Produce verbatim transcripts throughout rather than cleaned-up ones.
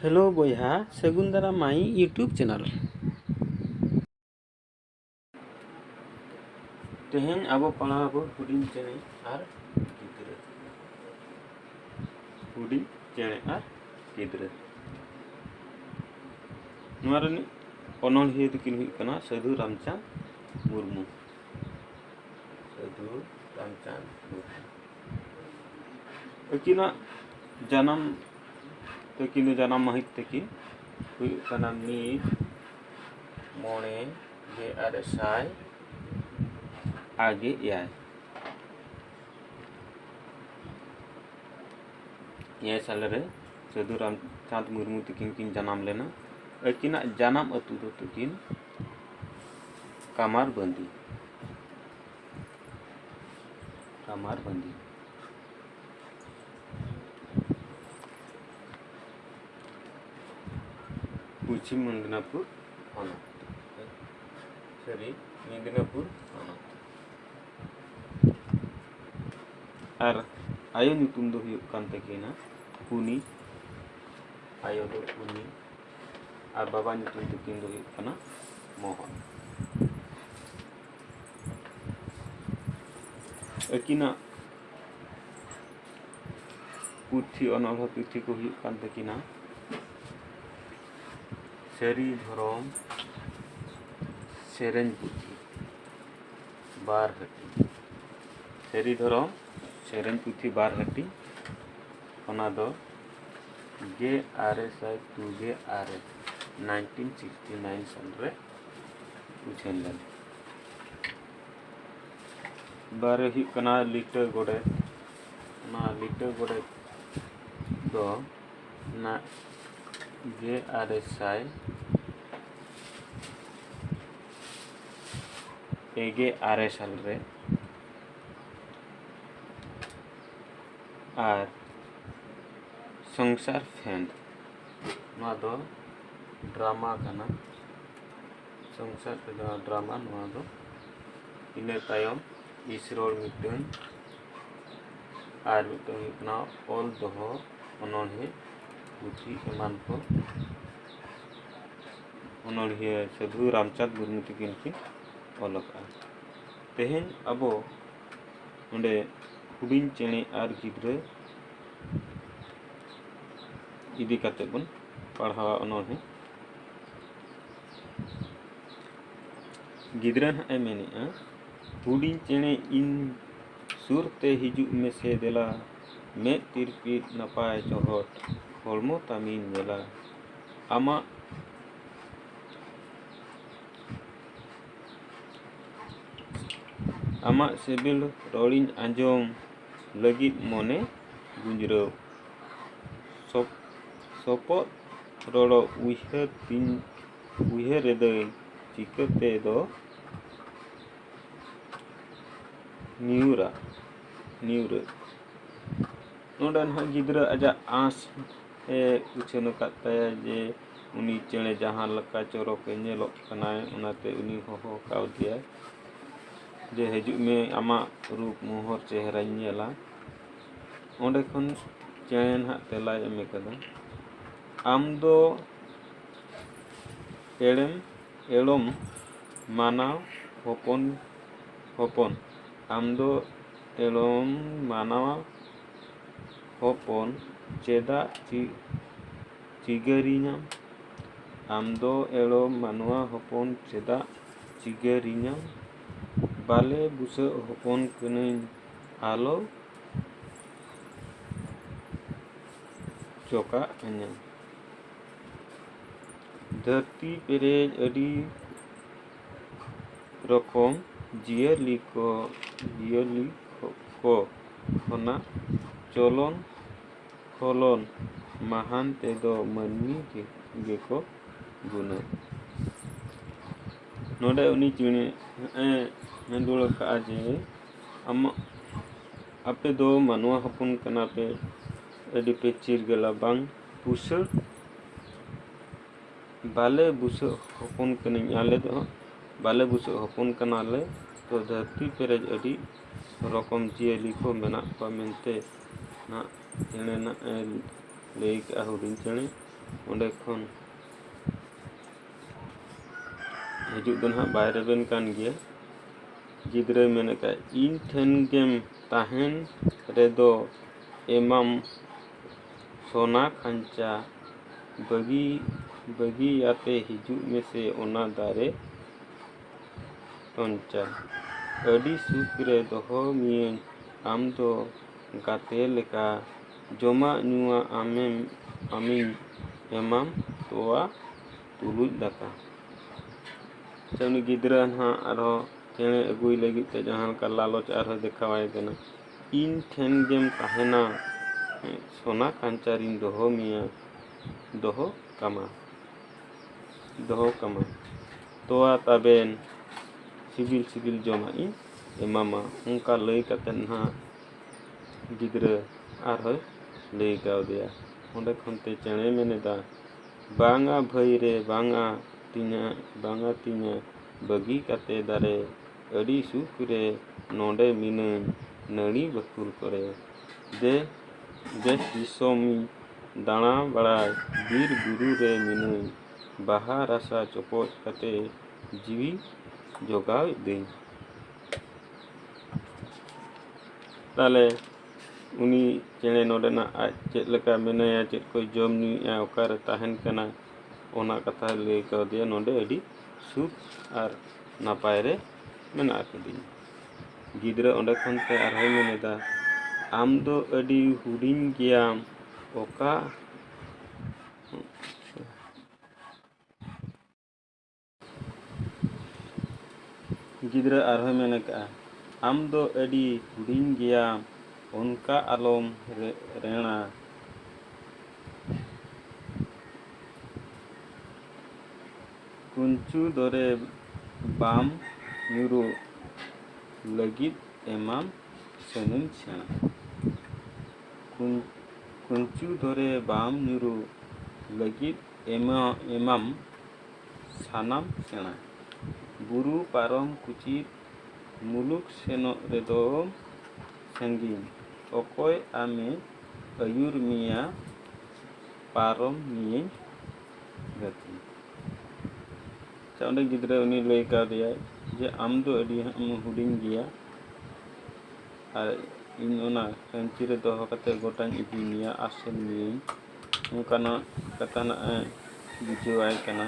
Hello ᱵᱚᱭᱦᱟ, ᱥᱟᱹᱜᱩᱱ ᱫᱟᱨᱟᱢ my YouTube channel᱾ ᱛᱮᱦᱮᱧ ᱟᱵᱚ ᱯᱟᱲᱦᱟᱣ ᱟᱵᱚ ᱦᱩᱰᱤᱧ ᱪᱮᱬᱮ ᱟᱨ ᱜᱤᱫᱽᱨᱟᱹ᱾ ᱦᱩᱰᱤᱧ ᱪᱮᱬᱮ ᱟᱨ ᱜᱤᱫᱽᱨᱟᱹ᱾ ᱱᱚᱣᱟ ᱨᱤᱱᱤᱡ ᱚᱱᱚᱬᱦᱤᱭᱟᱹ ᱫᱚᱠᱤᱱ ᱦᱩᱭᱩᱜ ᱠᱟᱱᱟ ᱥᱟᱹᱫᱷᱩ ᱨᱟᱢᱪᱟᱸᱫᱽ ᱢᱩᱨᱢᱩ᱾ ᱥᱟᱹᱫᱷᱩ ᱨᱟᱢᱪᱟᱸᱫᱽ ᱢᱩᱨᱢᱩ᱾ ᱟᱹᱠᱤᱱᱟᱜ ᱡᱟᱱᱟᱢ, ᱛᱟᱹᱠᱤᱱ ᱫᱚ ᱡᱟᱱᱟᱢ ᱢᱟᱹᱦᱤᱛ ᱛᱟᱹᱠᱤᱱ ᱦᱩᱭᱩᱜ ᱠᱟᱱᱟ ᱢᱤᱫ ᱢᱚᱬᱮ ᱜᱮᱞ ᱟᱨᱮ ᱥᱟᱭ ᱟᱨᱮ ᱜᱮᱞ ᱮᱭᱟᱭ᱾ ᱮᱭᱟᱭ ᱥᱟᱞ ᱨᱮ ᱥᱟᱹᱫᱷᱩ ᱨᱟᱢᱪᱟᱸᱫᱽ ᱢᱩᱨᱢᱩ ᱛᱟᱹᱠᱤᱱ ᱠᱤᱱ ᱡᱟᱱᱟᱢ ᱞᱮᱱᱟ᱾ ᱟᱹᱠᱤᱱᱟᱜ ᱡᱟᱱᱟᱢ ᱟᱹᱛᱩ ᱫᱚ ᱛᱟᱹᱠᱤᱱ ᱠᱟᱢᱟᱨᱵᱟᱸᱫᱤ᱾ ᱠᱟᱢᱟᱨᱵᱟᱸᱫᱤ᱾ ᱯᱚᱪᱷᱤᱢ ᱢᱮᱫᱽᱱᱟᱯᱩᱨ ᱦᱚᱱᱚᱛ᱾ ᱥᱚᱨᱤ, ᱢᱮᱫᱽᱱᱟᱯᱩᱨ ᱦᱚᱱᱚᱛ᱾ ᱟᱨ ᱟᱭᱳ ᱧᱩᱛᱩᱢ ᱫᱚ ᱦᱩᱭᱩᱜ ᱠᱟᱱ ᱛᱟᱹᱠᱤᱱᱟ ᱠᱩᱱᱤ᱾ ᱟᱭᱳ ᱫᱚ ᱠᱩᱱᱤ᱾ ᱟᱨ ᱵᱟᱵᱟ ᱧᱩᱛᱩᱢ ᱛᱟᱹᱠᱤᱱ ᱫᱚ ᱦᱩᱭᱩᱜ ᱠᱟᱱᱟ ᱢᱳᱦᱚᱱ᱾ ᱟᱹᱠᱤᱱᱟᱜ ᱯᱩᱛᱷᱤ, ᱚᱱᱚᱬᱦᱮ ᱯᱩᱛᱷᱤ ᱠᱚ ᱦᱩᱭᱩᱜ ᱠᱟᱱ ᱛᱟᱹᱠᱤᱱᱟ ᱥᱟᱹᱨᱤ ᱫᱷᱚᱨᱚᱢ ᱥᱮᱨᱮᱧ ᱯᱩᱛᱷᱤ ᱵᱟᱨ ᱦᱟᱹᱴᱤᱧ᱾ ᱥᱟᱹᱨᱤ ᱫᱷᱚᱨᱚᱢ ᱥᱮᱨᱮᱧ ᱯᱩᱛᱷᱤ ᱵᱟᱨ ᱦᱟᱹᱴᱤᱧ, ᱚᱱᱟ ᱫᱚ ᱜᱮᱞ ᱟᱨᱮ ᱥᱟᱭ ᱛᱩᱨᱩᱭ ᱜᱮᱞ ᱟᱨᱮ, nineteen sixty nine ᱥᱟᱞ ᱨᱮ ᱩᱪᱷᱟᱹᱱ ᱞᱮᱱᱟ᱾ ᱵᱟᱨᱮ ᱦᱩᱭᱩᱜ ᱠᱟᱱᱟ ᱞᱤᱴᱟᱹ ᱜᱚᱰᱮᱛ᱾ ᱚᱱᱟ ᱞᱤᱴᱟᱹ ᱜᱚᱰᱮᱛ ᱫᱚ ᱚᱱᱟ ᱜᱮᱞ ᱟᱨᱮ ᱥᱟᱭ ᱯᱮ ᱜᱮᱞ ᱟᱨᱮ ᱥᱟᱞ ᱨᱮ᱾ ᱟᱨ ᱥᱚᱝᱥᱟᱨ ᱯᱷᱮᱸᱫᱽ, ᱱᱚᱣᱟ ᱫᱚ ᱰᱨᱟᱢᱟ ᱠᱟᱱᱟ᱾ ᱥᱚᱝᱥᱟᱨ ᱯᱷᱮᱸᱫᱽ ᱱᱚᱣᱟ ᱰᱨᱟᱢᱟ, ᱱᱚᱣᱟ ᱫᱚ᱾ ᱤᱱᱟᱹ ᱛᱟᱭᱚᱢ ᱤᱥᱨᱚᱲ ᱢᱤᱫᱴᱟᱹᱝ, ᱟᱨ ᱢᱤᱫᱴᱟᱹᱝ ᱦᱩᱭᱩᱜ ᱠᱟᱱᱟ ᱚᱞ ᱫᱚᱦᱚ ᱚᱱᱚᱬᱦᱮ ᱯᱩᱛᱷᱤ ᱮᱢᱟᱱ ᱠᱚ ᱚᱱᱚᱬᱦᱤᱭᱟᱹ ᱥᱟᱹᱫᱷᱩ ᱨᱟᱢᱪᱟᱸᱫᱽ ᱢᱩᱨᱢᱩ ᱛᱟᱹᱠᱤᱱ ᱠᱤᱱ ᱚᱞ ᱟᱠᱟᱫᱼᱟ᱾ ᱛᱮᱦᱮᱧ ᱟᱵᱚ ᱱᱚᱰᱮ ᱦᱩᱰᱤᱧ ᱪᱮᱬᱮ ᱟᱨ ᱜᱤᱫᱽᱨᱟᱹ ᱤᱫᱤ ᱠᱟᱛᱮ ᱵᱚᱱ ᱯᱟᱲᱦᱟᱣᱟ ᱚᱱᱚᱬᱦᱮ᱾ ᱜᱤᱫᱽᱨᱟᱹ ᱱᱟᱦᱟᱜ ᱮ ᱢᱮᱱᱮᱜᱼᱟ, ᱦᱩᱰᱤᱧ ᱪᱮᱬᱮ ᱤᱧ ᱥᱩᱨ ᱛᱮ ᱦᱤᱡᱩᱜ ᱢᱮᱥᱮ ᱫᱮᱞᱟ, ᱢᱮᱫ ᱛᱤᱨᱯᱤᱫ ᱱᱟᱯᱟᱭ ᱪᱚᱦᱚᱴ, ᱦᱚᱲᱢᱚ ᱛᱟᱢᱤᱧ ᱧᱮᱞᱟ᱾ ᱟᱢᱟᱜ ᱟᱢᱟᱜ ᱥᱤᱵᱤᱞ ᱨᱚᱲᱤᱧ ᱟᱸᱡᱚᱢ ᱞᱟᱹᱜᱤᱫ ᱢᱚᱱᱮ ᱜᱩᱸᱡᱨᱟᱹᱣ᱾ ᱥᱚᱯ-, ᱥᱚᱯᱚᱫ ᱨᱚᱲᱚ ᱩᱭᱦᱟᱹᱨ ᱛᱤᱧ, ᱩᱭᱦᱟᱹᱨ ᱨᱮᱫᱟᱹᱧ ᱪᱤᱠᱟᱹᱛᱮ ᱫᱚ ᱱᱤᱭᱩᱨᱟ, ᱱᱤᱭᱩᱨᱟᱹ᱾ ᱱᱚᱰᱮ ᱱᱟᱦᱟᱜ ᱜᱤᱫᱽᱨᱟᱹ ᱟᱡᱟᱜ ᱟᱸᱥ ᱮ ᱩᱪᱷᱟᱹᱱ ᱟᱠᱟᱫ ᱛᱟᱭᱟ ᱡᱮ ᱩᱱᱤ ᱪᱮᱬᱮ ᱡᱟᱦᱟᱸ ᱞᱮᱠᱟ ᱪᱚᱨᱚᱠᱮ ᱧᱮᱞᱚᱜ ᱠᱟᱱᱟᱭ, ᱚᱱᱟᱛᱮ ᱩᱱᱤ ᱦᱚᱦᱚ ᱠᱟᱣᱫᱮᱭᱟᱭ ᱡᱮ, "ᱦᱤᱡᱩᱜ ᱢᱮ, ᱟᱢᱟᱜ ᱨᱩᱯ ᱢᱚᱦᱚᱨ ᱪᱮᱦᱨᱟᱧ ᱧᱮᱞᱟ᱾" ᱚᱸᱰᱮ ᱠᱷᱚᱱ ᱪᱮᱬᱮ ᱱᱟᱦᱟᱜ ᱛᱮᱞᱟᱭ ᱮᱢ ᱠᱟᱫᱟ, "ᱟᱢ ᱫᱚ ᱮᱲᱮᱢ ᱮᱲᱚᱢ ᱢᱟᱱᱟᱣ ᱦᱚᱯᱚᱱ, ᱦᱚᱯᱚᱱ, ᱟᱢ ᱫᱚ ᱮᱲᱚᱢ ᱢᱟᱱᱟᱣ ᱦᱚᱯᱚᱱ, ᱪᱮᱫᱟᱜ ᱪᱤ-, ᱪᱤᱜᱟᱹᱨᱤᱧᱟᱢ? ᱟᱢ ᱫᱚ ᱮᱲᱚᱢ ᱢᱟᱱᱣᱟ ᱦᱚᱯᱚᱱ, ᱪᱮᱫᱟᱜ ᱪᱤᱜᱟᱹᱨᱤᱧᱟᱢ? ᱵᱟᱞᱮ ᱵᱩᱥᱟᱹᱜ ᱦᱚᱯᱚᱱ ᱠᱟᱹᱱᱟᱹᱧ, ᱟᱞᱚ ᱪᱚᱠᱟᱜ ᱟᱹᱧᱟᱹ᱾" ᱫᱷᱟᱹᱨᱛᱤ ᱯᱮᱨᱮᱡ ᱟᱹᱰᱤ ᱨᱚᱠᱚᱢ ᱡᱤᱭᱟᱹᱞᱤ ᱠᱚ, ᱡᱤᱭᱟᱹᱞᱤ ᱠᱚ ᱠᱷᱚᱱᱟᱜ ᱪᱚᱞᱚᱱ ᱠᱷᱚᱞᱚᱱ ᱢᱟᱦᱟᱱ ᱛᱮᱫᱚ ᱢᱟᱹᱱᱢᱤ ᱜᱮ-, ᱜᱮᱠᱚ ᱜᱩᱱᱟᱹ᱾ ᱱᱚᱰᱮ ᱩᱱᱤ ᱪᱮᱬᱮ ᱮ ᱢᱮᱱ ᱨᱩᱣᱟᱹᱲ ᱠᱟᱜᱼᱟ ᱡᱮ, ᱟᱢᱟᱜ, ᱟᱯᱮ ᱫᱚ ᱢᱟᱱᱣᱟ ᱦᱚᱯᱚᱱ ᱠᱟᱱᱟ ᱯᱮ, ᱟᱹᱰᱤ ᱯᱮ ᱪᱤᱨᱜᱟᱹᱞᱟ, ᱵᱟᱝ ᱵᱩᱥᱟᱹᱜ, ᱵᱟᱞᱮ ᱵᱩᱥᱟᱹᱜ ᱦᱚᱯᱚᱱ ᱠᱟᱹᱱᱟᱹᱧ, ᱟᱞᱮ ᱫᱚ ᱵᱟᱞᱮ ᱵᱩᱥᱟᱹᱜ ᱦᱚᱯᱚᱱ ᱠᱟᱱᱟᱞᱮ, ᱛᱚ ᱫᱷᱟᱹᱨᱛᱤ ᱯᱮᱨᱮᱡ ᱟᱹᱰᱤ ᱨᱚᱠᱚᱢ ᱡᱤᱭᱟᱹᱞᱤ ᱠᱚ ᱢᱮᱱᱟᱜ ᱠᱚᱣᱟ ᱢᱮᱱᱛᱮ ᱱᱟᱜ ᱪᱮᱬᱮ ᱱᱟᱜ ᱮ ᱞᱟᱹᱭ ᱠᱟᱜᱼᱟ ᱦᱩᱰᱤᱧ ᱪᱮᱬᱮ, ᱚᱸᱰᱮ ᱠᱷᱚᱱ ᱦᱤᱡᱩᱜ ᱫᱚ ᱱᱟᱦᱟᱜ ᱵᱟᱭ ᱨᱮᱵᱮᱱ ᱠᱟᱱ ᱜᱮᱭᱟ᱾ ᱜᱤᱫᱽᱨᱟᱹᱭ ᱢᱮᱱ ᱟᱠᱟᱫ, "ᱤᱧ ᱴᱷᱮᱱ ᱜᱮᱢ ᱛᱟᱦᱮᱱ ᱨᱮᱫᱚ ᱮᱢᱟᱢ ᱥᱚᱱᱟ ᱠᱷᱟᱧᱪᱟ, ᱵᱟᱹᱜᱤ, ᱵᱟᱹᱜᱤᱭᱟᱛᱮ ᱦᱤᱡᱩᱜ ᱢᱮᱥᱮ ᱚᱱᱟ ᱫᱟᱨᱮ ᱠᱷᱟᱧᱪᱟ᱾ ᱟᱹᱰᱤ ᱥᱩᱠ ᱨᱮ ᱫᱚᱦᱚ ᱢᱤᱭᱟᱹᱧ ᱟᱢ ᱫᱚ ᱜᱟᱛᱮ ᱞᱮᱠᱟ, ᱡᱚᱢᱟᱜ ᱧᱩᱣᱟᱜ ᱟᱢᱮᱢ, ᱟᱢᱤᱧ ᱮᱢᱟᱢ ᱛᱚᱣᱟ ᱛᱩᱞᱩᱡ ᱫᱟᱠᱟ᱾" ᱥᱮ ᱩᱱᱤ ᱜᱤᱫᱽᱨᱟᱹ ᱱᱟᱦᱟᱜ ᱟᱨᱦᱚᱸ ᱪᱮᱬᱮ ᱟᱹᱜᱩᱭ ᱞᱟᱹᱜᱤᱫ ᱛᱮ ᱡᱟᱦᱟᱸ ᱞᱮᱠᱟ ᱞᱟᱞᱚᱪ ᱟᱨᱦᱚᱸ ᱫᱮᱠᱷᱟᱣᱟᱭ ᱠᱟᱱᱟ, "ᱤᱧ ᱴᱷᱮᱱ ᱜᱮᱢ ᱛᱟᱦᱮᱱᱟ, ᱥᱚᱱᱟ ᱠᱟᱧᱪᱟᱨᱤᱧ ᱫᱚᱦᱚ ᱢᱮᱭᱟ, ᱫᱚᱦᱚ ᱠᱟᱢᱟ, ᱫᱚᱦᱚ ᱠᱟᱢᱟ, ᱛᱚᱣᱟ ᱛᱟᱵᱮᱱ ᱥᱤᱵᱤᱞ ᱥᱤᱵᱤᱞ ᱡᱚᱢᱟᱜ ᱤᱧ ᱮᱢᱟᱢᱟ᱾" ᱚᱱᱠᱟ ᱞᱟᱹᱭ ᱠᱟᱛᱮᱫ ᱱᱟᱦᱟᱜ ᱜᱤᱫᱽᱨᱟᱹ ᱟᱨᱦᱚᱸᱭ ᱞᱟᱹᱭ ᱠᱟᱣᱫᱮᱭᱟ᱾ ᱚᱸᱰᱮ ᱠᱷᱚᱱ ᱛᱮ ᱪᱮᱬᱮᱭ ᱢᱮᱱ ᱮᱫᱟ, "ᱵᱟᱝᱟ ᱵᱷᱟᱹᱭ ᱨᱮ, ᱵᱟᱝᱟ ᱛᱤᱧᱟ, ᱵᱟᱝᱟ ᱛᱤᱧᱟ, ᱵᱟᱹᱜᱤ ᱠᱟᱛᱮ ᱫᱟᱨᱮ, ᱟᱹᱰᱤ ᱥᱩᱠ ᱨᱮ ᱱᱚᱰᱮ ᱢᱤᱱᱟᱹᱧ, ᱱᱟᱹᱲᱤ ᱵᱟᱹᱠᱩᱞ ᱠᱚᱨᱮ᱾ ᱫᱮ, ᱫᱮᱥ ᱫᱤᱥᱚᱢᱤᱧ ᱫᱟᱬᱟ ᱵᱟᱲᱟᱭ, ᱵᱤᱨ ᱵᱩᱨᱩ ᱨᱮ ᱢᱤᱱᱟᱹᱧ, ᱵᱟᱦᱟ ᱨᱟᱥᱟ ᱪᱚᱯᱚᱡ ᱠᱟᱛᱮ ᱡᱤᱣᱤ ᱡᱚᱜᱟᱣ ᱤᱫᱟᱹᱧ᱾" ᱛᱟᱦᱞᱮ ᱩᱱᱤ ᱪᱮᱬᱮ ᱱᱚᱰᱮᱱᱟᱜ ᱟᱡ ᱪᱮᱫ ᱞᱮᱠᱟ ᱢᱮᱱᱟᱭᱟ, ᱪᱮᱫ ᱠᱚᱭ ᱡᱚᱢ ᱧᱩᱭᱮᱫᱼᱟ, ᱚᱠᱟᱨᱮ ᱛᱟᱦᱮᱱ ᱠᱟᱱᱟ, ᱚᱱᱟ ᱠᱟᱛᱷᱟᱭ ᱞᱟᱹᱭ ᱠᱟᱣᱫᱮᱭᱟ, "ᱱᱚᱰᱮ ᱟᱹᱰᱤ ᱥᱩᱠ ᱟᱨ ᱱᱟᱯᱟᱭ ᱨᱮ ᱢᱮᱱᱟᱜ ᱟᱠᱟᱫᱤᱧᱟ᱾" ᱜᱤᱫᱽᱨᱟᱹ ᱚᱸᱰᱮ ᱠᱷᱚᱱ ᱛᱮ ᱟᱨᱦᱚᱸᱭ ᱢᱮᱱ ᱮᱫᱟ, "ᱟᱢ ᱫᱚ ᱟᱹᱰᱤ ᱦᱩᱰᱤᱧ ᱜᱮᱭᱟᱢ, ᱚᱠᱟ" ᱜᱤᱫᱽᱨᱟᱹ ᱟᱨᱦᱚᱸᱭ ᱢᱮᱱ ᱟᱠᱟᱫᱼᱟ, "ᱟᱢ ᱫᱚ ᱟᱹᱰᱤ ᱦᱩᱰᱤᱧ ᱜᱮᱭᱟᱢ, ᱚᱱᱠᱟ ᱟᱞᱚᱢ ᱨᱮ-, ᱨᱮᱲᱟ᱾ ᱠᱩᱧᱪᱩ ᱫᱚᱨᱮ ᱵᱟᱢ ᱧᱩᱨᱩᱜ ᱞᱟᱹᱜᱤᱫ ᱮᱢᱟᱢ ᱥᱟᱱᱟᱢ ᱥᱮᱬᱟ᱾ ᱠᱩᱧ-, ᱠᱩᱧᱪᱩ ᱫᱚᱨᱮ ᱵᱟᱢ ᱧᱩᱨᱩᱜ ᱞᱟᱹᱜᱤᱫ ᱮᱢᱟ-, ᱮᱢᱟᱢ ᱥᱟᱱᱟᱢ ᱥᱮᱬᱟ᱾ ᱵᱩᱨᱩ ᱯᱟᱨᱚᱢ ᱠᱩᱪᱤᱫ ᱢᱩᱞᱩᱠ ᱥᱮᱱᱚᱜ ᱨᱮᱫᱚᱢ ᱥᱟᱺᱜᱤᱧ᱾ ᱚᱠᱚᱭ ᱟᱢᱮ ᱟᱹᱭᱩᱨ ᱢᱮᱭᱟ ᱯᱟᱨᱚᱢ ᱢᱤᱭᱟᱹᱧ ᱜᱟᱛᱮ᱾ ᱟᱪᱪᱷᱟ, ᱚᱸᱰᱮ ᱜᱤᱫᱽᱨᱟᱹ ᱩᱱᱤ ᱞᱟᱹᱭ ᱠᱟᱣᱫᱮᱭᱟᱭ ᱡᱮ, "ᱟᱢ ᱫᱚ ᱟᱹᱰᱤ ᱦᱟᱸᱜ ᱮᱢ ᱦᱩᱰᱤᱧ ᱜᱮᱭᱟ ᱟᱨ ᱤᱧ ᱚᱱᱟ ᱠᱷᱟᱹᱧᱪᱤ ᱨᱮ ᱫᱚᱦᱚ ᱠᱟᱛᱮ ᱜᱚᱴᱟᱧ ᱤᱫᱤ ᱢᱮᱭᱟ, ᱟᱥᱮᱱ ᱢᱤᱭᱟᱹᱧ", ᱚᱱᱠᱟᱱᱟᱜ ᱠᱟᱛᱷᱟ ᱱᱟᱜ ᱮ ᱵᱩᱡᱷᱟᱹᱣᱟᱭ ᱠᱟᱱᱟ᱾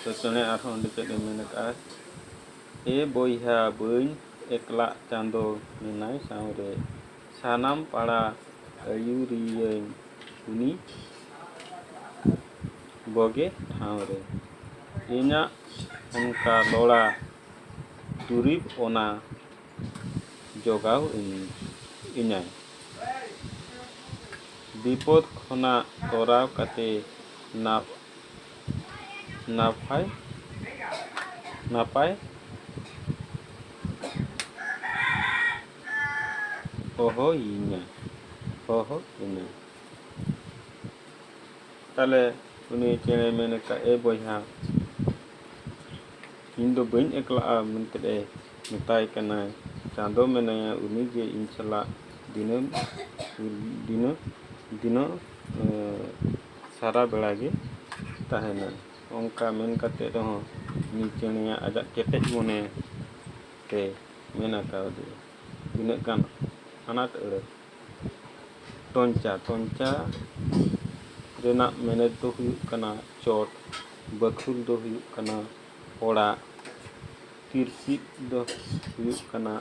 ᱛᱚ ᱪᱮᱬᱮ ᱟᱨᱦᱚᱸ ᱚᱸᱰᱮ ᱪᱮᱫ ᱮ ᱢᱮᱱ ᱟᱠᱟᱫᱼᱟ, "ᱮ ᱵᱚᱭᱦᱟ, ᱵᱟᱹᱧ ᱮᱠᱞᱟᱜ, ᱪᱟᱸᱫᱚ ᱢᱮᱱᱟᱭ ᱥᱟᱶᱨᱮ, ᱥᱟᱱᱟᱢ ᱯᱟᱲᱟ ᱟᱹᱭᱩᱨᱤᱭᱟᱹᱧ ᱩᱱᱤ ᱵᱚᱜᱮ ᱴᱷᱟᱶ ᱨᱮ, ᱤᱧᱟᱜ ᱚᱱᱠᱟ ᱞᱚᱲᱟ ᱫᱩᱨᱤᱵ ᱚᱱᱟ ᱡᱚᱜᱟᱣ ᱤᱧ-, ᱤᱧᱟᱭ᱾ ᱵᱤᱯᱚᱫ ᱠᱷᱚᱱᱟᱜ ᱛᱚᱨᱟᱣ ᱠᱟᱛᱮ ᱱᱟ-, ᱱᱟᱯᱟᱭ, ᱱᱟᱯᱟᱭ ᱦᱚᱦᱚᱭᱤᱧᱟ, ᱦᱚᱦᱚᱭᱤᱧᱟ᱾" ᱛᱟᱦᱞᱮ ᱩᱱᱤ ᱪᱮᱬᱮᱭ ᱢᱮᱱ ᱟᱠᱟᱫ, "ᱮ ᱵᱚᱭᱦᱟ, ᱤᱧ ᱫᱚ ᱵᱟᱹᱧ ᱮᱠᱞᱟᱜᱼᱟ" ᱢᱮᱱᱛᱮ ᱮ ᱢᱮᱛᱟᱭ ᱠᱟᱱᱟᱭ᱾ ᱪᱟᱸᱫᱚ ᱢᱮᱱᱟᱭᱟ, ᱩᱱᱤ ᱜᱮ ᱤᱧ ᱥᱟᱞᱟᱜ ᱫᱤᱱᱟᱹᱢ, ᱫᱤᱱᱟᱹᱢ, ᱫᱤᱱᱟᱹᱢ, ᱮ, ᱥᱟᱨᱟ ᱵᱮᱲᱟ ᱜᱮ ᱛᱟᱦᱮᱱᱟ᱾ ᱚᱱᱠᱟ ᱢᱮᱱ ᱠᱟᱛᱮ ᱨᱮᱦᱚᱸ ᱩᱱᱤ ᱪᱮᱬᱮᱭᱟᱜ ᱟᱡᱟᱜ ᱠᱮᱴᱮᱡ ᱢᱚᱱᱮ ᱛᱮ ᱢᱮᱱ ᱟᱠᱟᱣᱫᱮᱭᱟ᱾ ᱛᱤᱱᱟᱹᱜ ᱜᱟᱱ ᱟᱱᱟᱴ ᱟᱹᱲᱟᱹ᱾ ᱴᱚᱧᱪᱟ, ᱴᱚᱧᱪᱟ ᱨᱮᱱᱟᱜ ᱢᱮᱱᱮᱛ ᱫᱚ ᱦᱩᱭᱩᱜ ᱠᱟᱱᱟ ᱪᱚᱴ, ᱵᱟᱹᱠᱷᱩᱞ ᱫᱚ ᱦᱩᱭᱩᱜ ᱠᱟᱱᱟ ᱚᱲᱟᱜ, ᱛᱤᱨᱥᱤᱫ ᱫᱚ ᱦᱩᱭᱩᱜ ᱠᱟᱱᱟ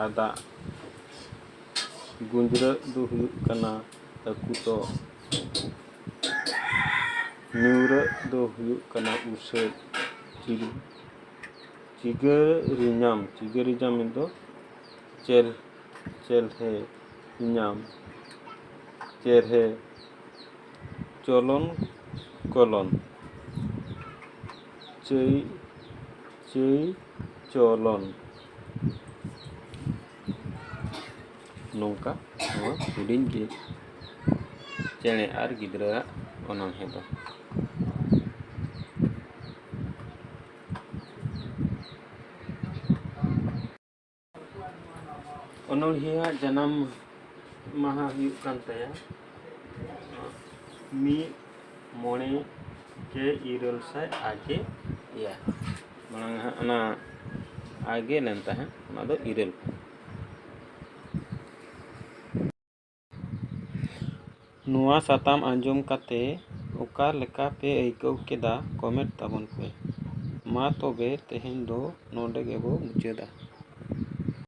ᱟᱫᱟᱜ, ᱜᱩᱸᱡᱽᱨᱟᱹᱜ ᱫᱚ ᱦᱩᱭᱩᱜ ᱠᱟᱱᱟ ᱟᱹᱠᱩᱛᱚᱜ, ᱧᱩᱨᱟᱹᱜ ᱫᱚ ᱦᱩᱭᱩᱜ ᱠᱟᱱᱟ ᱩᱥᱟᱹᱫ, ᱪᱤᱞ-, ᱪᱤᱜᱟᱹᱨᱤᱧᱟᱢ, ᱪᱤᱜᱟᱹᱨᱤᱧᱟᱢ ᱫᱚ ᱪᱮᱞ-, ᱪᱮᱞᱦᱮ ᱧᱟᱢ, ᱪᱮᱨᱦᱮ ᱪᱚᱞᱚᱱ ᱠᱚᱞᱚᱱ, ᱪᱟᱹᱭ, ᱪᱟᱹᱭ ᱪᱚᱞᱚᱱ᱾ ᱱᱚᱝᱠᱟ ᱱᱚᱣᱟ ᱦᱩᱰᱤᱧ ᱜᱮ ᱪᱮᱬᱮ ᱟᱨ ᱜᱤᱫᱽᱨᱟᱹᱣᱟᱜ ᱚᱱᱚᱬᱦᱮ ᱫᱚ᱾ ᱚᱱᱚᱬᱦᱤᱭᱟᱹᱣᱟᱜ ᱡᱟᱱᱟᱢ ᱢᱟᱦᱟ ᱦᱩᱭᱩᱜ ᱠᱟᱱ ᱛᱟᱭᱟ ᱢᱤᱫ ᱢᱚᱬᱮ ᱜᱮ ᱤᱨᱟᱹᱞ ᱥᱟᱭ ᱟᱨᱮ ᱜᱮ ᱮᱭᱟᱭ᱾ ᱢᱟᱲᱟᱝ ᱦᱟᱸᱜ ᱚᱱᱟ ᱟᱜᱮ ᱞᱮᱱ ᱛᱟᱦᱮᱸᱫ, ᱚᱱᱟ ᱫᱚ ᱤᱨᱟᱹᱞ ᱠᱟᱱᱟ᱾ ᱱᱚᱣᱟ ᱥᱟᱛᱟᱢ ᱟᱸᱡᱚᱢ ᱠᱟᱛᱮ ᱚᱠᱟ ᱞᱮᱠᱟ ᱯᱮ ᱟᱹᱭᱠᱟᱹᱣ ᱠᱮᱫᱟ, ᱠᱚᱢᱮᱱᱴ ᱛᱟᱵᱚᱱ ᱯᱮ᱾ ᱢᱟ ᱛᱚᱵᱮ ᱛᱮᱦᱮᱧ ᱫᱚ ᱱᱚᱰᱮ ᱜᱮᱵᱚ ᱢᱩᱪᱟᱹᱫᱟ᱾